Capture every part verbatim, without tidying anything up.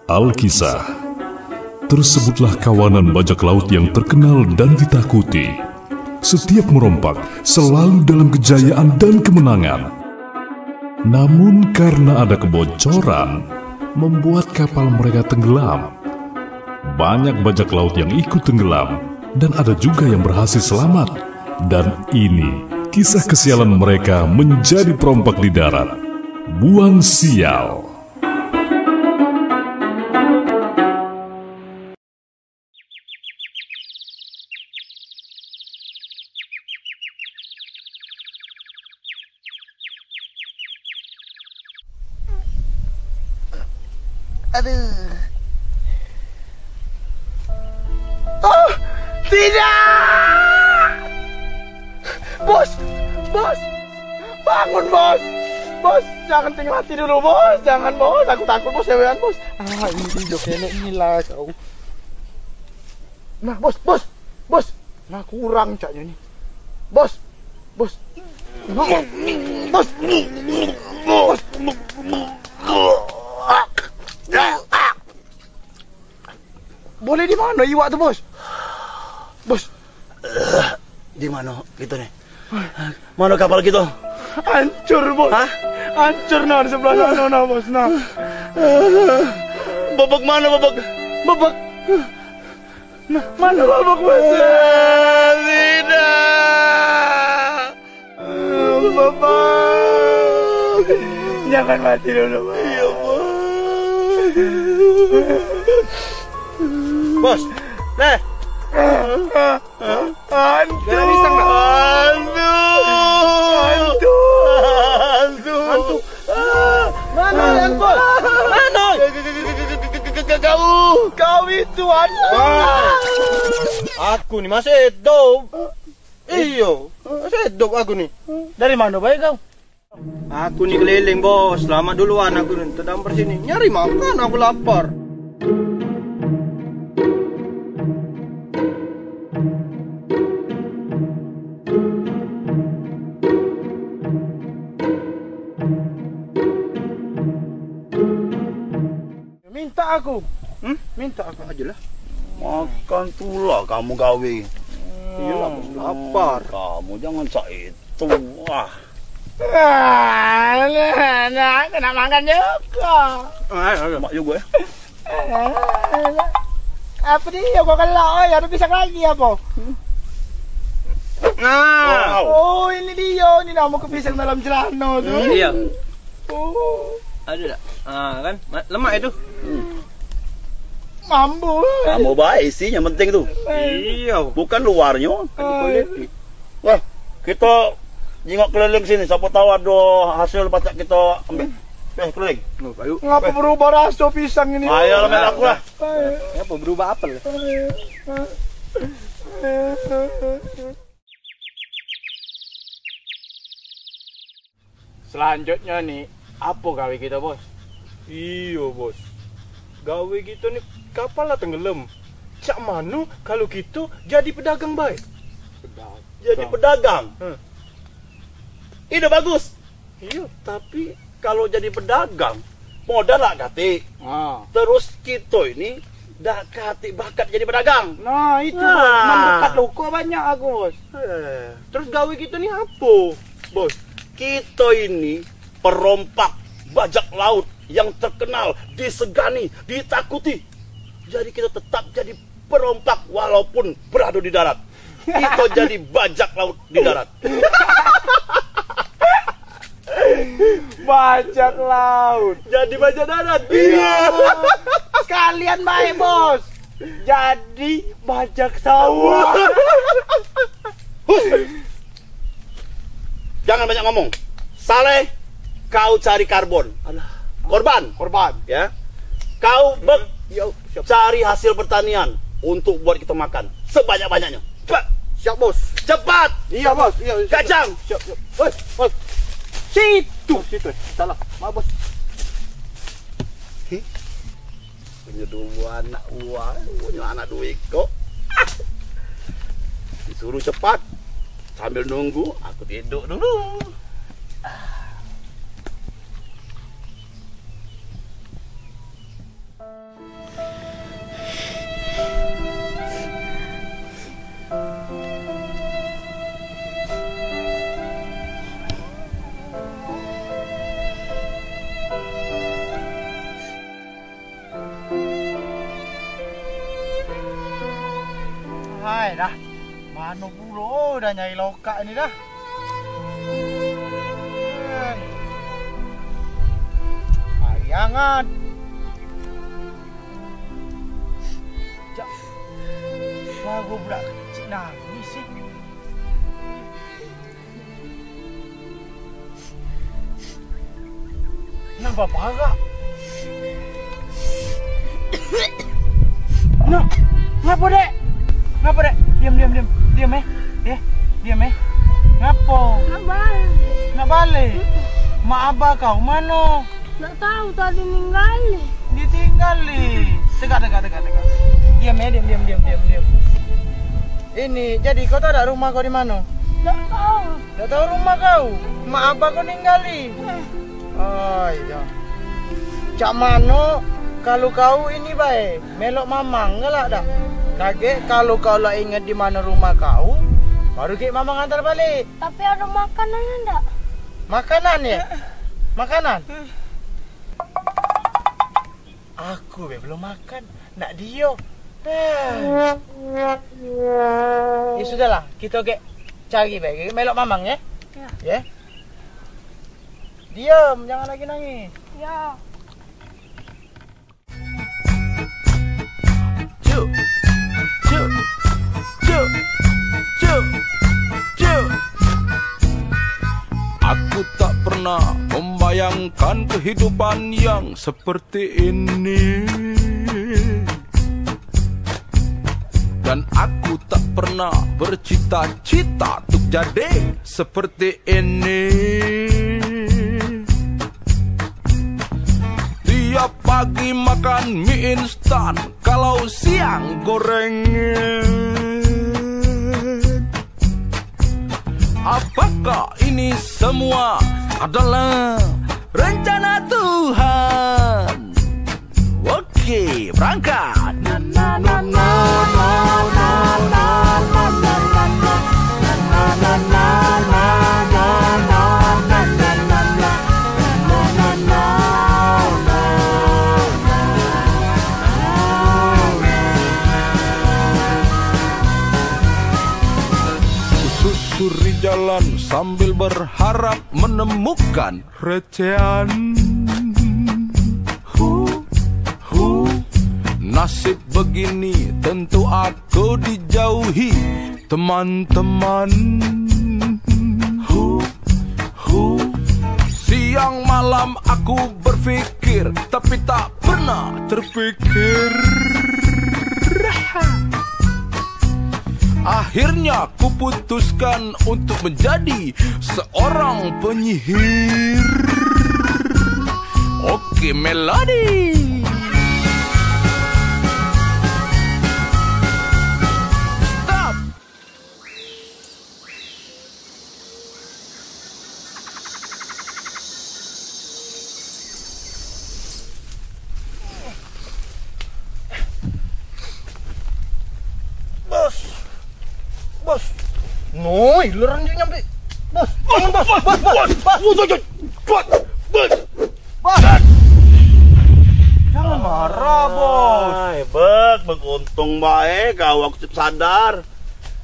Alkisah. Tersebutlah kawanan bajak laut yang terkenal dan ditakuti. Setiap merompak selalu dalam kejayaan dan kemenangan. Namun karena ada kebocoran, membuat kapal mereka tenggelam. Banyak bajak laut yang ikut tenggelam dan ada juga yang berhasil selamat. Dan ini kisah kesialan mereka menjadi perompak di darat. Buang sial. Aduh. Oh, tidak! Bos, bos, bangun, bos. Bos, jangan tinggal mati dulu, bos. Jangan, bos. Aku takut, bos, cewekan, bos. Ah, ini tidur nenek nila kau. Nah, bos, bos, bos. Nah, kurang caknya ni. Bos, bos. Bos, bos. Boleh di mano iwak tu, bos? Bos. Di mano kito ni? Mano kapal kito? Hancur, bos. Hah? Hancur, nah, di sebelah sana, nah, bos, nah. Bebek mano, bebek? Bebek. Nah, mano bebek, bos? Ah, tidak. Bapak. Jangan mati dulu, Pak. Iya, Pak. Bos. Leh. Hantu. Ada pisang, Pak? Hantu. Hantu. Hantu. Mano yang kau? Mano? Kau. Kau itu hantu. Aku ni masih hidup. Iyo, masih hidup aku ni. Dari mano bae kau? Aku ni keliling, bos. Selamat duluan aku ni. Tedampar sini. Nyari makan, aku lapar. Minta aku. Hmm? Minta aku. Ajalah. Makan tulah kamu gawe. Iyalah, lapar. Kamu jangan cak itu. Wah. Ah, nah, nah, aku nak makan juga. Ah, mak juga ya. Apa dia kau kelak, oi? Ada pisang lagi apa? Nah. Oh, ini dia. Ini nama ke pisang dalam celana tu. Hmm, iya. Oh. Ada tak? Ah, kan? Ma- Lemak itu. Mambu. Mambu bae isi yang penting tu. Iya. Bukan luarnyo. Wah, kita jingok keliling sini. Siapa tahu ada hasil pacak kita ambil. Eh, keliling. Oh, ayo. Ngapa berubah rasa pisang ini? Ayo, lah, aku lah. Ngapa berubah apel? Selanjutnyo ni, apo gawe kito, bos? Iyo, bos. Gawe kito ni kapal lah tenggelam. Cak mano kalu kito jadi pedagang bae? Pedagang. Jadi pedagang? Hmm. Ide bagus. Iyo. Tapi kalu jadi pedagang, modal lah katik. Ah. Terus kito ini dak katik bakat jadi pedagang. Nah, itu, nah. Bos. Mendekat loko banyak aku, bos. Eh, terus gawe kito ni apo, bos? Kito ini perompak bajak laut yang terkenal, disegani, ditakuti. Jadi kito tetap jadi perompak walaupun berado di darat. Kito jadi bajak laut di darat. Bajak laut. Jadi bajak darat. Iya. Sekalian baik, bos. Jadi bajak sawah. Hus. Jangan banyak ngomong. Saleh, kau cari karbon. Alah. Korban. Korban. Ya. Kau bek, cari hasil pertanian untuk buat kita makan sebanyak-banyaknya. Cepat. Siap, bos. Cepat. Iya, bos. Iya, iya. Gajang. Siap, siap. Hei, hei. Situ. Oh, situ. Salah. Maaf, bos. Punya dua anak uang, punya anak dua ikok. Disuruh cepat. Sambil nunggu, aku tidur dulu. Ai dah, mano pulo dah nyari lokak ni dah. Ai. Air angat. Jak. Baru budak kecik nangis sih. Nambah parak. Nak, ngapo, Dek? Ngapo, Dek? Diam, diam, diam. Diam, eh. Eh, diam, eh. Ngapo? Nak balik. Nak balik? Mm-mm. Mak abah kau mano? Dak tahu, tadi ninggali. Ditinggali. Tegak, tegak, tegak, tegak. Diam, eh, diam, diam, diam, diam, diam. Ini, jadi kau tahu dak rumah kau di mano? Dak tahu. Dak tahu rumah kau? Mak abah kau ninggali. Eh. Ai dah. Cak mano kalu kau ini bae, melok mamang galak dak? Kagek kalu kau la inget di mano rumah kau, baru gek mamang antar balik. Tapi ado makanan dak? Makanan ye? Eh. Makanan? Eh. Aku be belum makan, nak dio. Ah. Ya sudahlah, kito gek cari be, gek melok mamang ye. Ya. Ye. Diam, jangan lagi nangis. Ya. Cuk, cuk, cuk, cuk, cuk. Aku tak pernah membayangkan kehidupan yang seperti ini. Dan aku tak pernah bercita-cita untuk jadi seperti ini. Tiap pagi makan mie instan, kalau siang goreng. Apakah ini semua adalah rencana Tuhan? Oke, berangkat. Kususuri jalan sambil berharap menemukan recehan. Hu, hu. Nasib begini tentu aku dijauhi teman-teman. Hu, hu. Siang malam aku berpikir, tapi tak pernah terpikir. Akhirnya kuputuskan untuk menjadi seorang penyihir. Oke, Melody. Stop. Bos. Bos. Noi, leran dio nyampe. Bos, bangun, Bos. Bos, Bos, Bos. Bos. Bos. Bos. Jangan marah, Bos. Ai, bek, bek, untung bae kau aku sadar.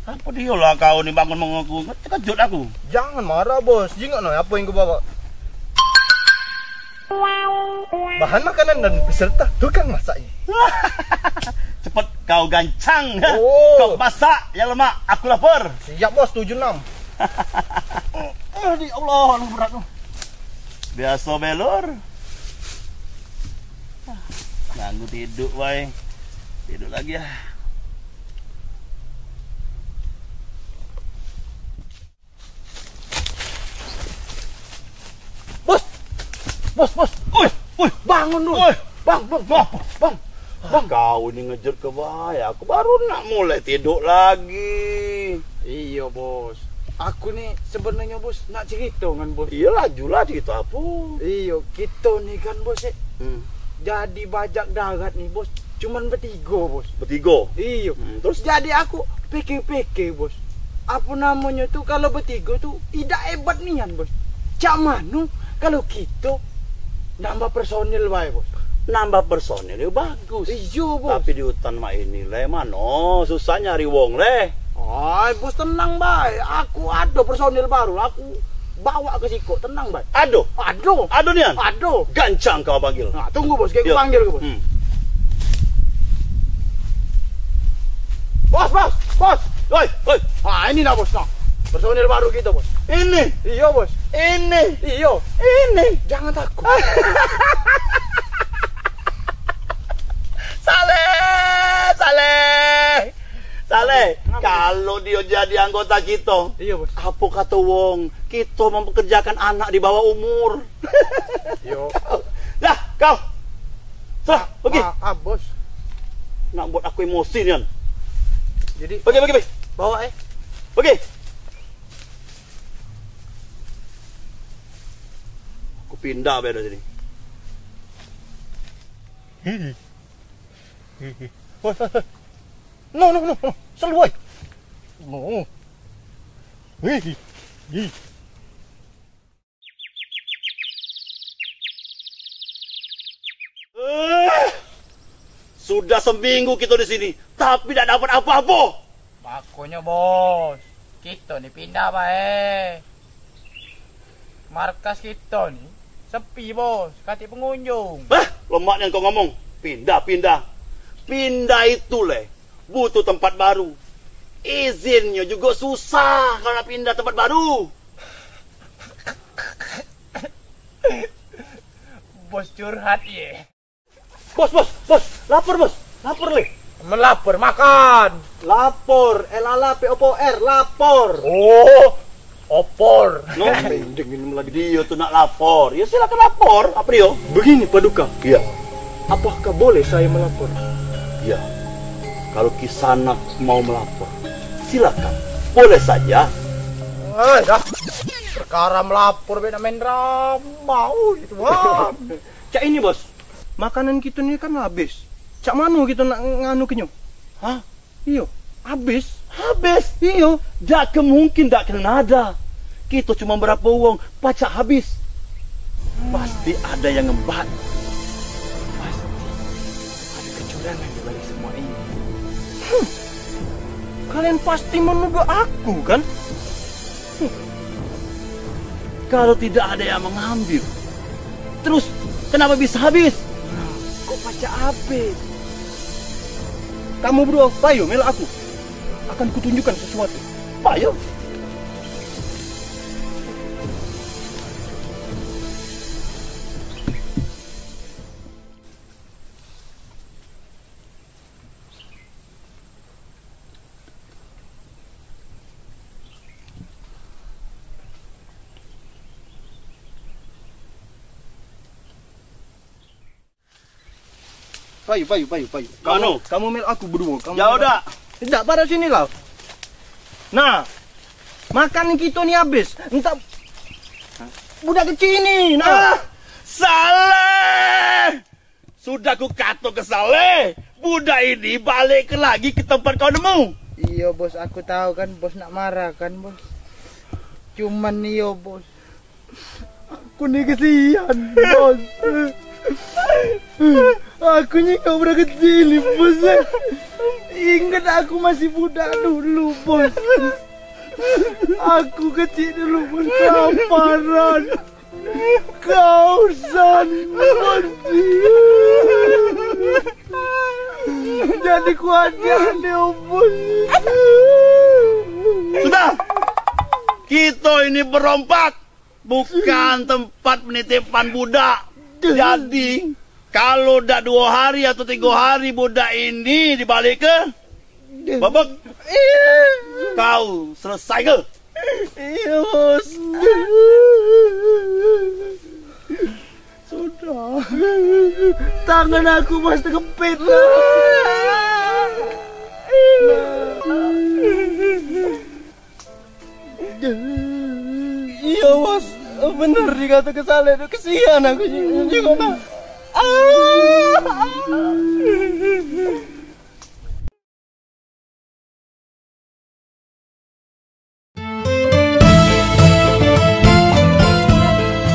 Apo dio lah kau ni bangun mengaku? Terkejut aku. Jangan marah, Bos. Jingok no apo yang ku bawa. Bahan makanan dan peserta tukang masaknya. Cepet kau gancang. Oh. Kau masak yang lemak, aku lapar. Siap, Bos, tujuh enam. Aduh, ya Allah, lu berat tu. Biaso belor. Ganggu tiduk bae. Tiduk lagi ah. Bos. Bos, Bos. Oi, oi, bangun dulu. Oi. Bang, bang, bang, bang. Bang, kau ni ngejut ke bae. Aku baru nak mulai tiduk lagi. Iyo, Bos. Aku ni sebenarnyo, Bos, nak cerito ngan Bos. Iyo, lajulah, cerito apo? Iyo, kito ni kan, Bos, eh, hmm, jadi bajak darat ni, Bos. Cuman betigo, Bos. Betigo? Iyo. Hmm, terus? Jadi aku pikir-pikir, Bos. Apo namonyo tu, kalu betigo tu idak hebat nian, Bos. Cak mano kalu kito nambah personil bae, Bos? Nambah personil yo bagus. Iyo, Bos. Tapi di hutan mak ini le, mano susah nyari wong le. Ai, Bos, tenang bae. Aku ado personil baru, aku bawa ke siko, tenang bae. Ado? Ado. Ado nian? Ado. Gancang kau panggil. Nah, tunggu, Bos, kek aku panggil ke, Bos. Hmm. Bos, Bos, Bos. Woi, woi. Ah, ini nah, Bos, nah. Personil baru kito, Bos. Ini? Iyo, Bos. Ini? Iyo. Ini? Jangan takut. Saleh, Saleh. Saleh, kalu dio jadi anggota kito, iyo, Bos, apo kato wong, kito mempekerjakan anak di bawah umur. Yo. Dah, kau. Sudah, pergi. Maaf, Bos. Nak buat aku emosi nian. Jadi, pergi, pergi, pergi. Bawa, eh. Pergi. Aku pindah bae dari sini. Woi, woi, woi. No, no, no, no. Selalu, woi. No. Wih, wih. Eh, sudah seminggu kito di sini, tapi dak dapat apo-apo. Makonyo, Bos, kito ni pindah bae. Markas kito ni sepi, Bos, katik pengunjung. Hah? Lemak nian kau ngomong pindah-pindah. Pindah itu le butuh tempat baru. Izinnyo jugo susah kalu nak pindah tempat baru. Bos curhat ye. Bos, bos, bos, lapor, bos, lapor le. Melapor makan. Lapor, L A L A P O P O R, lapor. Oh, opor. No, mending minum lagi. Dio tu nak lapor. Ya, silakan lapor, apo dio? Begini, Paduka. Iya. Apakah boleh saya melapor? Iya. Kalau Kisanak mau melapor, silakan. Boleh saja. Eh, dah. Perkara melapor be nak main drama. Ui, Tuhan. Cak ini, Bos. Makanan kito ni kan habis. Cak mano kito nak nganu ke nyo? Hah? Iyo, habis. Habis? Iyo. Dak ke mungkin dak kena nada. Kito cuma berapo wong, pacak habis. Pasti ada yang ngembat. Pasti ada kecurangan di balik semua ini. Hmm. Kalian pasti menuduh aku, kan? Kalau tidak ada yang mengambil, terus kenapa bisa habis? Kok pacak habis? Kamu berdua, payo, melok aku. Akan kutunjukkan sesuatu. Payo. Payu, payu, payu, payu. Kamu, mano? Kamu mel aku berdua. Kamu jauh dak? Dak, pada sini lah. Nah, makan kito ni habis. Entah budak kecil ni. Nah. Ah, Saleh! Sudah ku kato ke Saleh, budak ini balik ke lagi ke tempat kau nemu. Iyo, Bos, aku tahu kan, Bos nak marah kan, Bos. Cuman iyo, Bos. Aku ni kesian, Bos. Aku ni kau budak kecil ni, Bos. Ingat aku masih budak dulu, Bos. Aku kecil dulu, Bos, kelaparan. Kau san benci. Jadi kuajar ni, Bos. Sudah. Kito ini berompak, bukan tempat penitipan budak. Jadi, kalu dak duo hari atau tigo hari budak ini dibalik ke bebek, kau selesai ke? Iyo, Bos. Sudah. Tangan aku, Bos, tekepit. Iyo, Bos. Bener dikatake Saleh tu. Kesian aku juga, nah. Ah.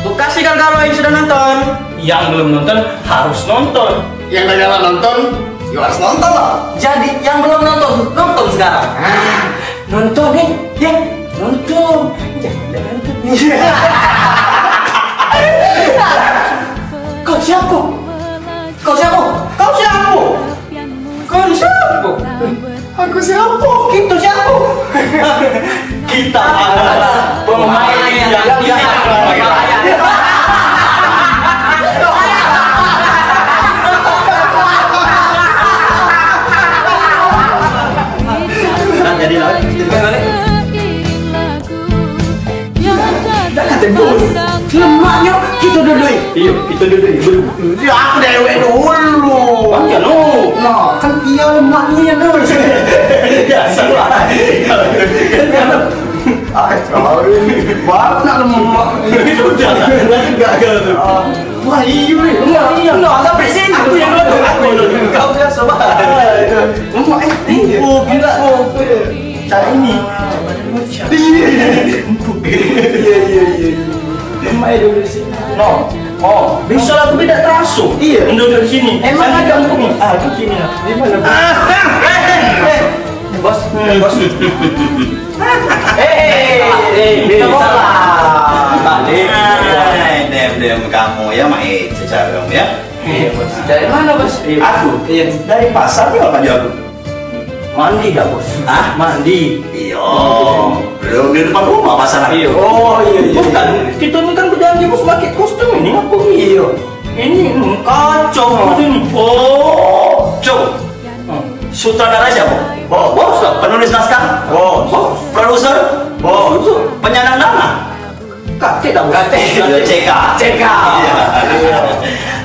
Terima kasih kawan-kawan yang sudah nonton. Yang belum nonton harus nonton. Yang dah galak nonton, yo harus nonton lah. Jadi yang belum nonton, nonton sekarang. Ah, nonton nih, ya, nonton. Jangan, jangan nonton. Kau siapa? Kau siapa? Kau siapa? Kau siapa? Aku siapa? Kita siapa? Kita adalah pemain yang tidak berbahaya. Nah, jadi lah, kita balik. Dah kata bos, lemaknyo kita duduk. Iyo, kita duduk. Ya, aku dewek dulu. Panjang lu. Nah, kan iya lemaknyo yang dulu. Ya, salah. Ah, sorry. Baru nak lemak. Sudah, sudah, sudah, sudah. Ah. Wah, iyo, lemak. Iya. Nah, sampai sini. Aku yang dulu, aku yang dulu. Kau biasa banget. Lemak, eh, tinggi. Oh, gila. Oh, cara ini. Iya, iya, iya, iya. Lemak ya duduk di sini. No. Oh, misal aku tidak terasa. Iya. Duduk di sini. Emang ada empuk? Ah, di sini lah. Di mana? Ah, eh, eh, eh. Bos, bos. Eh, eh, eh, salah. Balik. Hai, dem, dem, kamu ya, main secara kamu ya. Iya, bos. Dari mana, bos? Aku? Iya. Dari pasar juga, Pak Jago. Mandi dah, bos. Hah? Mandi. Iyo. Belum di depan rumah pasar. Iyo. Oh, iya, iya. Bukan, kita ni kan berjanji, bos, pakai kostum ini apa? Iyo. Ini, hmm, kacau, bos, ini. Oh, cok. Hmm. Sutradara siapa? Bos. Bos lah. Penulis naskah? Bos. Bos. Produser? Bos. Penyandang dana? Katik dah, bos. Katik. Iya, C K. C K. Iya. Iya.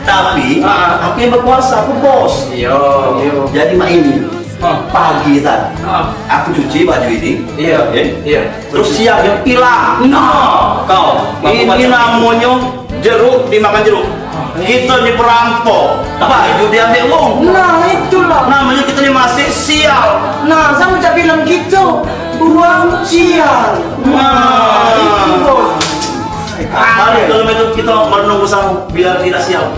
Tapi, ah, aku yang berkuasa, aku bos. Iya. Iya. Jadi, mak ini, ah, pagi tadi, ah, aku cuci baju ini. Iya. Oke? Iya. Terus siang dia hilang. Nah, kau. Ini namanya jeruk dimakan jeruk. Kita ni perampok. Baju diambil wong. Nah, itulah. Namanya kita ni masih sial. Nah, sama cak film kita. Buruan sial. Nah, itu, bos. Mari kalau begitu kita merenung bersama biar tidak sial.